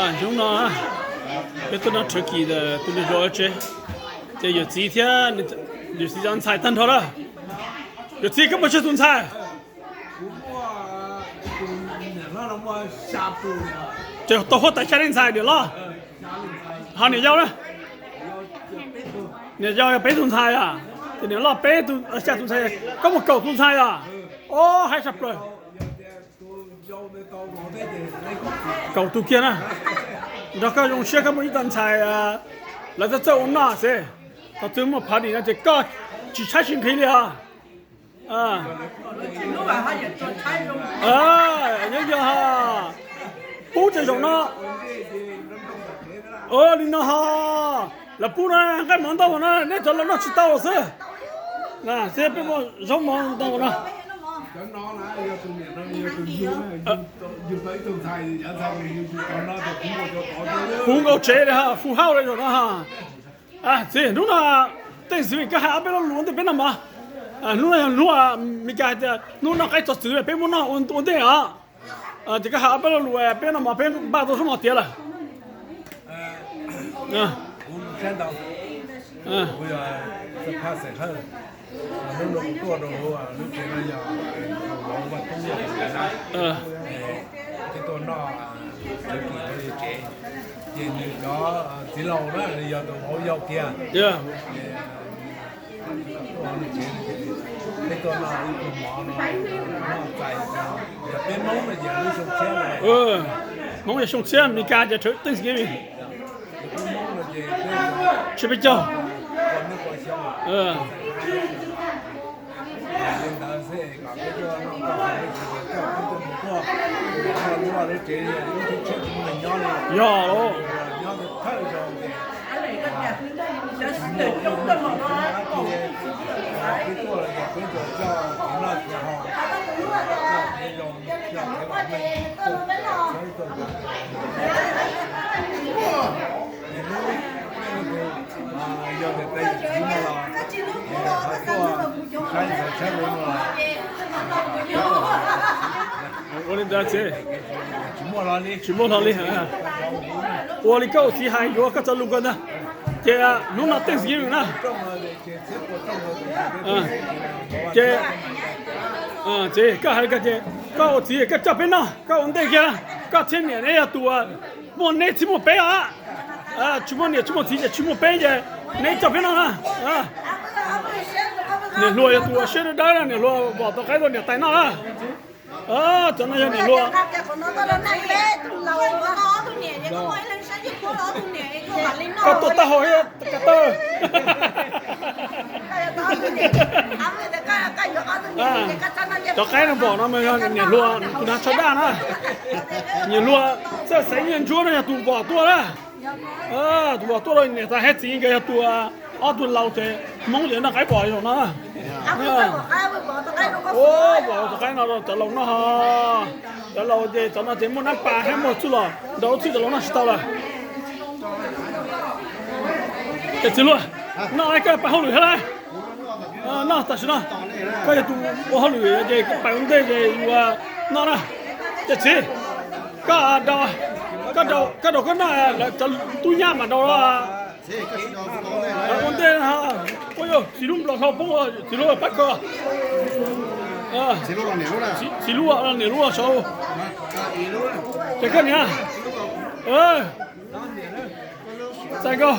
Hnub no peb tuaj noj turkey tus niam hluas tsev, ces yawm txiv thiab yawm txiv cov ntxhais tag nrho lawm. Yawm txiv, koj muaj tsawg tus ntxhais? Ces tau huab tais xya leej ntxhais, niam loj, ho niam yau na? Niam yau yog peb tus ntxhais os. Ces niam loj peb, xya tus ntxhais, koj muaj kaum tus ntxhais os. Ob, haib tshaj plaws. Kaum tus kiag na. Nrog koj zoo siab koj muaj ib tug ntxhais, lawv txawj txawj ua noj xwb. Thaum twg muaj party no ces koj tsis tshaib tsis nqhis li os. Nyob yog pub tej zaum no. Li no ho, lawv pub no nqaij mov ntau no, neb cov laus noj tsis tau xwb. Xwb peb muaj zaub mov ntau no. Puv nkaus tsev li, full house li zaum no. Txiv, hnub no Thanksgiving koj hais ob peb lo lus ua ntej peb noj mov. Hnub no yog hnub Meskas hais tias hnub noj qab txog txwv, peb muab noj ua ntej os. Ces koj hais ob peb lo lus peb noj mov, peb npaj tau zaub mov tiav lawm. Hnub no kuv tuaj rau lub tsev no yog Vaj Tub, peb tuaj noj turkey hauv tsev, ces nws cov txiv laus na yog tus vauv yau kiag. Peb tuaj noj ib tug mov no, noj txais, yog peb Hmoob no ces lub xyoo tshiab. Hmoob yog xyoo tshiab, Meskas ces Thanksgiving. Tsib peb caug. Yog. Ua li ntawd txiv, tsis muaj hlo li. Ua li koj ua txiv hais yuav koj txoj lus ko ntag. Ces hnub no Thanksgiving na. Ces, ces koj hais li ko ces koj ua txiv koj coj peb noj, koj ua ntej kiag, koj thiab niam neb yog tus muaj, neb tsis muaj peb os. Tsis muaj niam tsis muaj txiv ces tsis muaj peb ces neb coj peb noj na. Niam hluas yog tus ua siab dawb dawb na, niam hluas vom tau qaib rau niam tais noj na. Cov no yog niam hluas. Koj tuaj taub hau thiab ko taw. Cov qaib no vom no mas yog niam hluas tus nag tsho daj na. Niam hluas txawj xeev nyiaj ntsuab no yog tus vom tuaj na. Tus vom tuaj rau niam tais thiab txiv nkawd yog tus, ob tug laus ces Hmoob ces noj qaib vom li zaum no. Vom tus qaib no rau cov laus noj ho. Cov laus ces cov no ces muaj nab pas thiab muaj txuj lom nrog lub txwj cov laus noj tsis tau lawm. Es txiv hluas, noj koj pab hauj lwm thiab lauj. Noj tam sim no koj yog tus ua hauj lwm ces koj pab ua ntej ces yus noj na. Ces txiv, koj, koj daus koj noj, lawv cov tub nyab mas daus los. Ua ntej, ua yog txiv lub nplog hlau poob, txiv lub pab koj. Txiv lub, niam lub saud. Ces koj niam, txais koj.